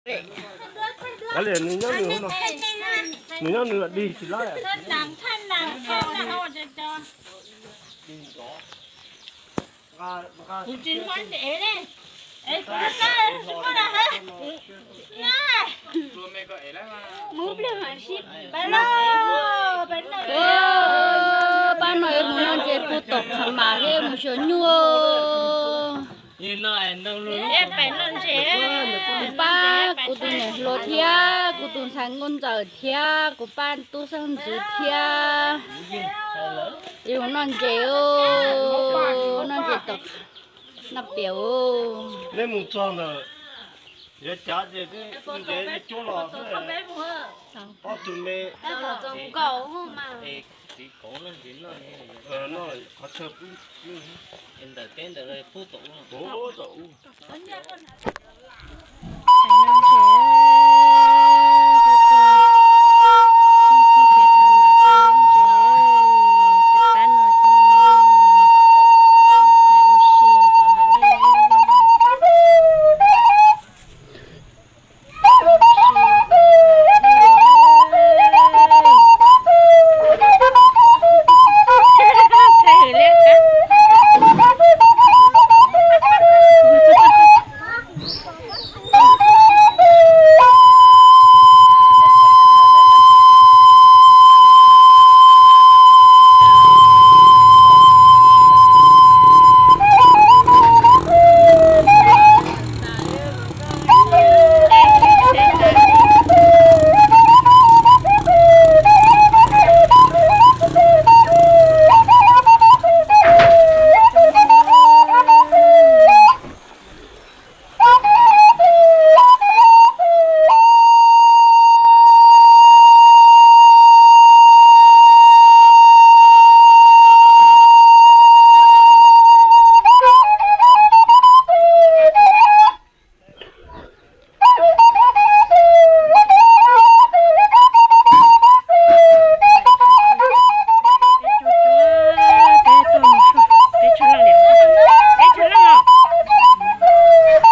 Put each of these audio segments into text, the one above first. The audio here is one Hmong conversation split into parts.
Nws nyob nws, nws nyob nws dig tsis lab. Pab no yuav mus noj ntses puag tom qhov mam thiab mus xyuas nyuj. Kuv pab kuv tus niam hluas thiab kuv tus ntxhais nkauj ntxawm thiab kuv pab tub xeeb ntxwv thiab. Yuav mus noj ntses, noj ntses tom, noj pias. Nej mus txog ntawm, yuav cav ces ntses cuab los xwb. Ob tug me, qhov chaw pub, pub tom ub.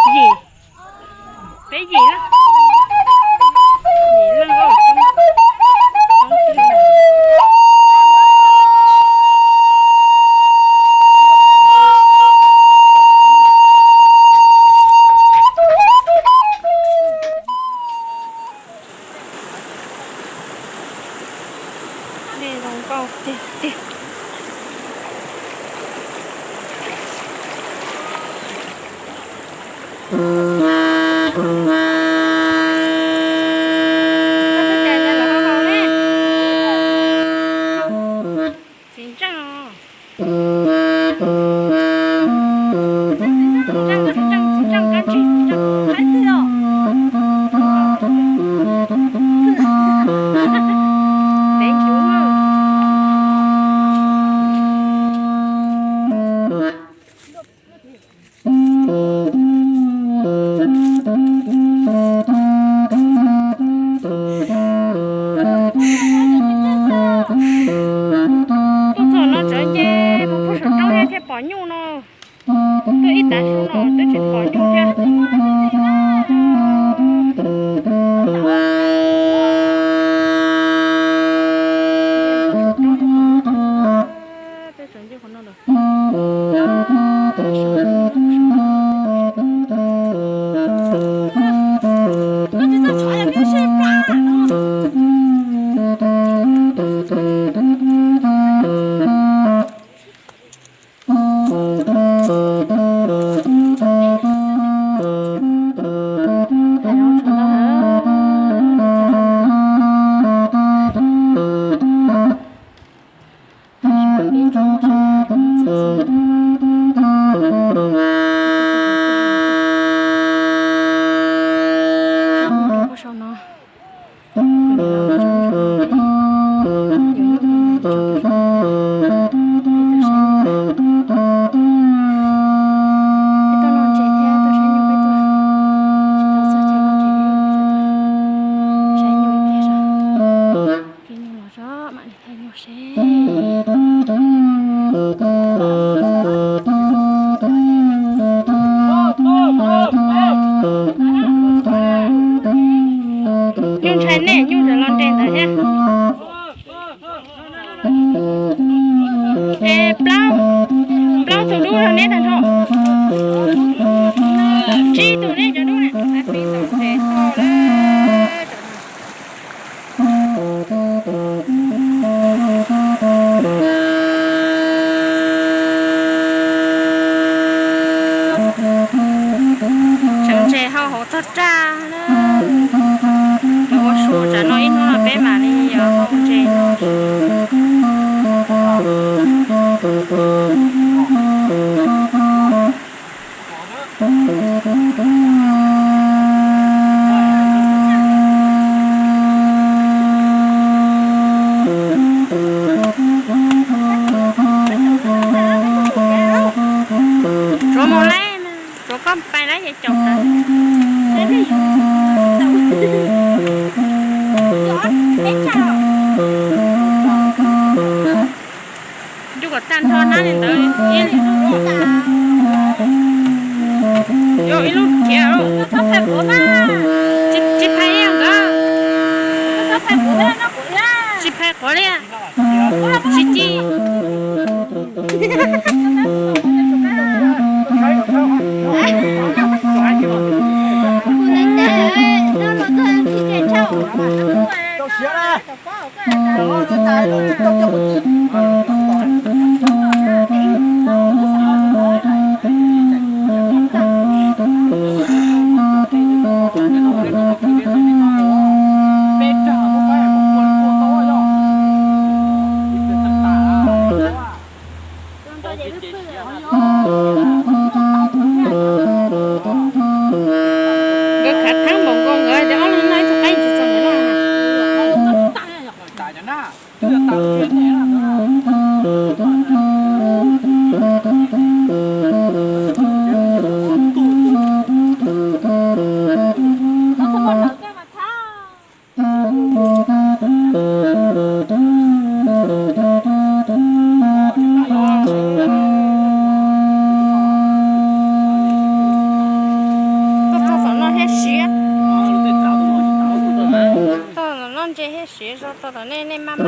Peb yim, peb yim na. Yim leej, coob, coob tiag. Dej zoo nkauj tiag tiag. Txiv ntseej, txiv ntseej, txiv ntseej, txiv ntseej, kab ntsig txiv ntseej. Tev ncuv. Nyuj ntshai nej, nyuj tseem los nres ntawd thiab. Es plaub, plaub tus dub no neb tag nrho. Tsib tus neb cov dub na. Tseem ntses hau hauv tog raj na. Cov ua su tsam no ib hnub no peb mam li yog hau ntses no. Tsuav mus lawm, tsuav koj pais lawm ces caum tawm. Ncu kom tag nrho hnab li ntawd. Yog ib lub khiav. Tsis phais li nkawd. Tsis phais quav li. Tsis ci. Nkawd khav theeb npaum nkaus, nkawd tias ob leeg noj ib tug qaib tsis txaus nkawd noj. Koj txog tom no thiab siav. Txog tom no ntses thiab siav, txog tom nej, nej maj maj.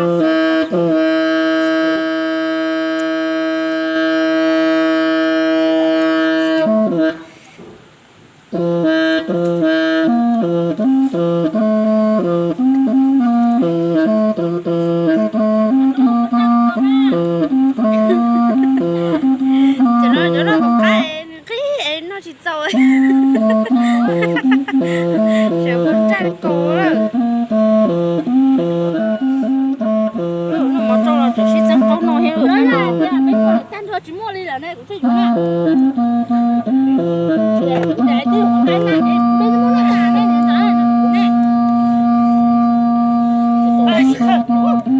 Cov no, cov no tus qaib nqig es noj tsis txaus. Tseem muaj raj kaus lawm. Noj mov rau los tseem sib txeeb qaub noj thiab. Tag nrho tsis muaj li lawm ne, kuv twb yuav na. Kuv cas twb yuav qaib na, peb twb muab noj tas ne, ne. Cov me nyuam tub ntau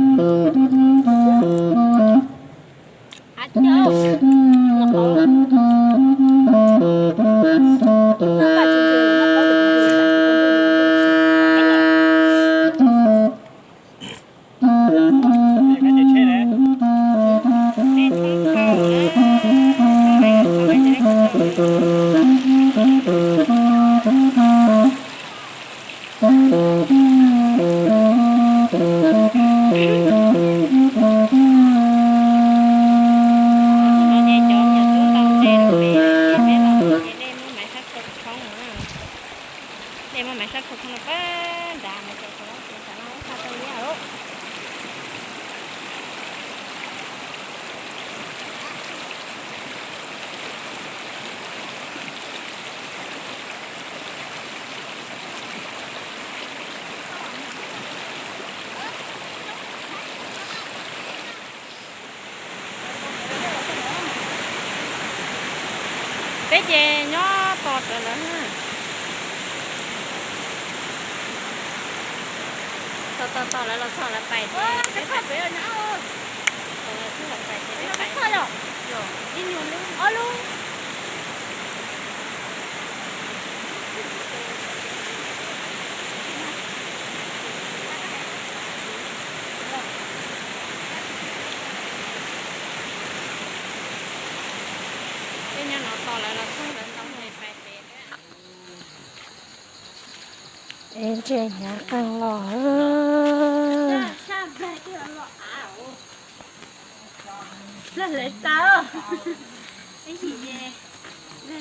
ntses los pem ces peb los ces dej muab maiv sab khau khoob no na. Dej muab maiv sab khau khoob no pab nrad mus rau tod ces tsam no lub qhov tau liab lawm. Peb ces nyob tos rawv lawv na. Tos tos tos lawv los txog lawv pais ces peb pais. Lawv txog lawv pais ces peb pais. Ib nyuag lub ob lub. Peb nyob no tos lawv los txog lawv ntau ces pais pem thiab. Ntses hnyav qees los.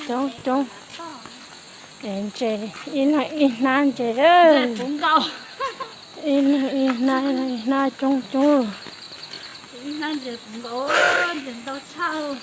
Coob coob. Ntses ib leeg ib hnab ntses. Ib leeg ib hnab, ib leeg ib hnab, coob coob. Ib hnab ntses puv nkaus, ntses ntau tshaj.